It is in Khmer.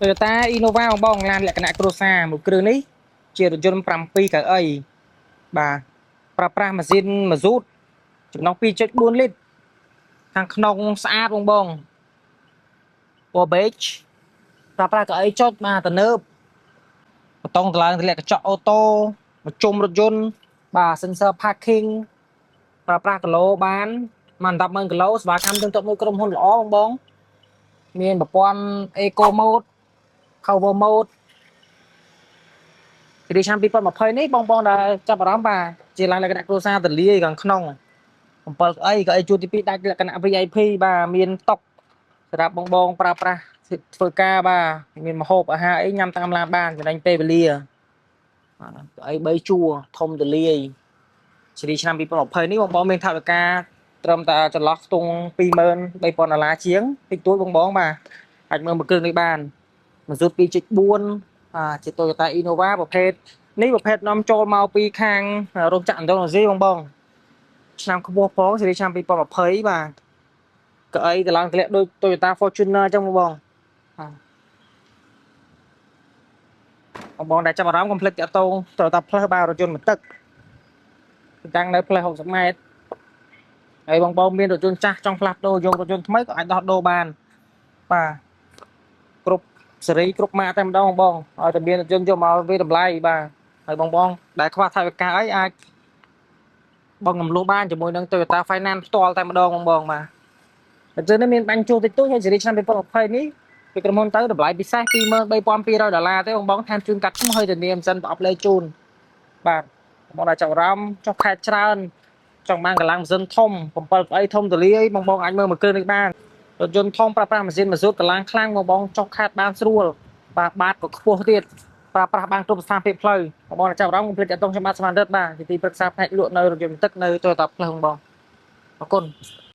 Toyota Innova បងបងឡានលក្ខណៈគ្រួសារមួយគ្រឿងនេះជារថយន្ត7កៅអីបាទប្រើប្រាស់ម៉ាស៊ីនម៉ាស៊ូតចំណុះ2.4លីត្រខាងក្នុងស្អាតបងបងពណ៌ beige ប្រើប្រាស់កៅអីចុចបាទទំនើបបតង់តម្លើងទម្លាក់កញ្ចក់អូតូមកជុំរថយន្តបាទ sensor parking ប្រើប្រាស់គីឡូបានមក100000គីឡូសេវាកម្មទៀងទាត់មួយក្រុមហ៊ុនល្អបងបងមានប្រព័ន្ធ Eco Mode Power Mode ពីឆ្នាំ2020នេះបងបងដែលចាប់អារម្មណ៍បាទជាឡានលក្ខណៈគ្រួសារទលាយខាងក្នុង7កៅអីកៅអីជួរទី2ដាច់លក្ខណៈ VIP បាទមានតុសម្រាប់បងបងប្រើប្រាស់ធ្វើការបាទមានម្ហូបអាហារអីញ៉ាំតាមឡានបានចំណេញពេលវេលាបាទកៅអី3ជួរធំទលាយស៊េរីឆ្នាំ2020នេះបងបងមានថវិកាត្រឹមតែចន្លោះខ្ទង់23000ដុល្លារជាងតិចតួចបងបងបាទអាចមើលមួយគ្រឿងនេះបានម៉ាស៊ូត2.4បាទជា Toyota Innova ប្រភេទនេះប្រភេទនាំចូលមកពីខាងរោងចក្រឥណ្ឌូនេស៊ីបងបងឆ្នាំខ្ពស់ផងស៊េរីឆ្នាំ2020បាទកៅអីតម្លើងធ្លាក់ដូច Toyota Fortuner អញ្ចឹងបងបងបាទបងបងដែលចាប់អារម្មណ៍កុំភ្លេចតាក់ទង Toyota Plus បាទរថយន្តមួយទឹកតាំងនៅផ្លូវ60ម៉ែត្រហើយបងបងមានរថយន្តចាស់ចង់ផ្លាស់ប្ដូរយករថយន្តថ្មីក៏អាចដោះដូរបានបាទគ្រប់សេរីគ្រប់ម៉ាកតែម្ដងបងបងឲ្យតែមានរថយន្តយកមកវាតម្លៃបាទហើយបងបងដែលខ្វះថវិកាអីអាចបងរំលោះបានជាមួយនឹង Toyota Finance ផ្ទាល់តែម្ដងបងបងបាទតែជឿនេះមានបាញ់ជួលតិចតួចហើយស៊េរីឆ្នាំ2020នេះពីក្រុមហ៊ុនទៅតម្លៃពិសេស23200ដុល្លារទេបងបងថែមជូនកាត់ឈ្មោះហើយធានាមិនសិនប្រអប់លេខជូនបាទបងដែលចាប់អារម្មណ៍ចុះខែច្រើនចង់បានកម្លាំងម៉ាស៊ីនធំ7កៅអីធំទលាយបងបងអាចមើលមួយគ្រឿងនេះបានរថយន្តធំប្រើប្រាស់ម៉ាស៊ីនម៉ាស៊ូតកម្លាំងខ្លាំងបងបងចុះខាតបានស្រួលបាទបាតក៏ខ្ពស់ទៀតប្រើប្រាស់បានគ្រប់ស្ថានភាពផ្លូវបងបងចាប់អារម្មណ៍កុំភ្លេចតាក់ទងខ្ញុំបាទសមានរិទ្ធបាទជាទីប្រឹក្សាផ្នែកលក់នៅរថយន្តទឹកនៅ Toyota Plus បងបងអរគុណ។